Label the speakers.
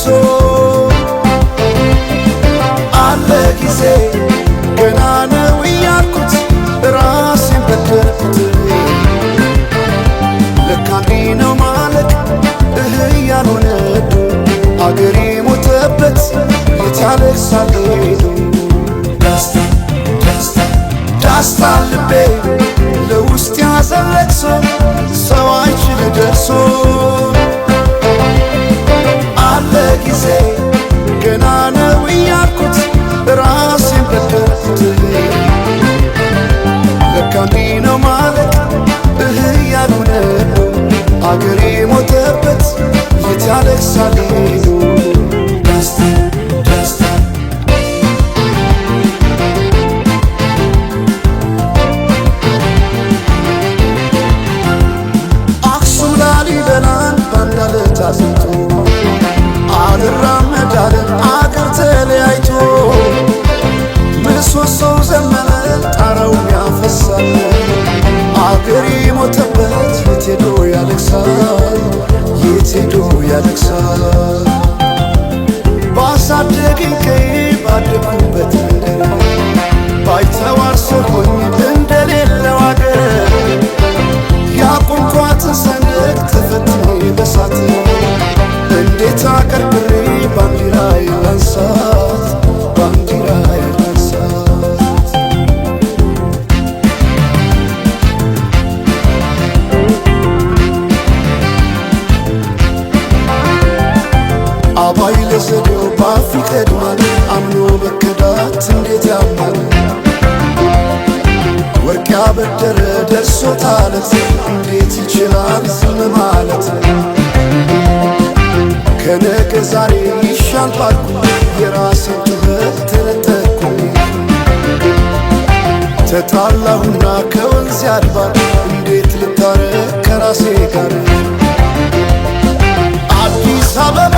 Speaker 1: ለቅሶ። አለ ጊዜ ገና ነው እያልኩት ራሴን በደልኩት። ለካ እንዲህ ነው ማለቅ እህ እያልሆነ አገሬ ሞተበት የት ያለቅሳል ሄዶ። ዳስታ ዳስታ ዳስታ ልቤ ለውስጥ ያዘን ለቅሶ ሰው አይችል ደርሶ። አለ ጊዜ ገና ነው እያልኩት ራሴን በደልኩት። ለካ እንዲህ ነው ማለቅ እህ እያልሆነ አገሬ ሞተበት የት ያለቅሳል ሄዶ። ዳስታ ዳስታ አክሱም ላሊበላን ባንዳ ዕለት አጥንቶ አልራመድ አለ አገር ተለያይቶ። ምሰሶው ዘመነ ጣራው ያፈሳል አገሬ ሞተበት የት ሄዶ ያለቅሳል የት ሄዶ ያለቅሳል። ባሳደገኝ ቀዬ ባደግኩበት መንደር ባይተዋር ሰው ሆኜ እንደሌለው አገር ያቆምኳትን ሰንደቅ ተፈትኜ በሳት እንዴት አቀርቅሬ ባንዲራዬን ላንሳት ባንዲራዬን ላንሳት። አባይ ለዘዴው ባፍ ይቀድማል አምኖ መከዳት እንዴት ያማል። ወርቅ ያበደረ ደርሶታለት እንዴት ይችላል ዝም ማለት። ከነገ ዛሬ ይሻል ባልኩ የራሴን ጩኸት ተነጠቅኩኝ። ተጣላሁና ከወንዝ አድባር እንዴት ልታረቅ ከራሴ ጋር። አዲስ አበባ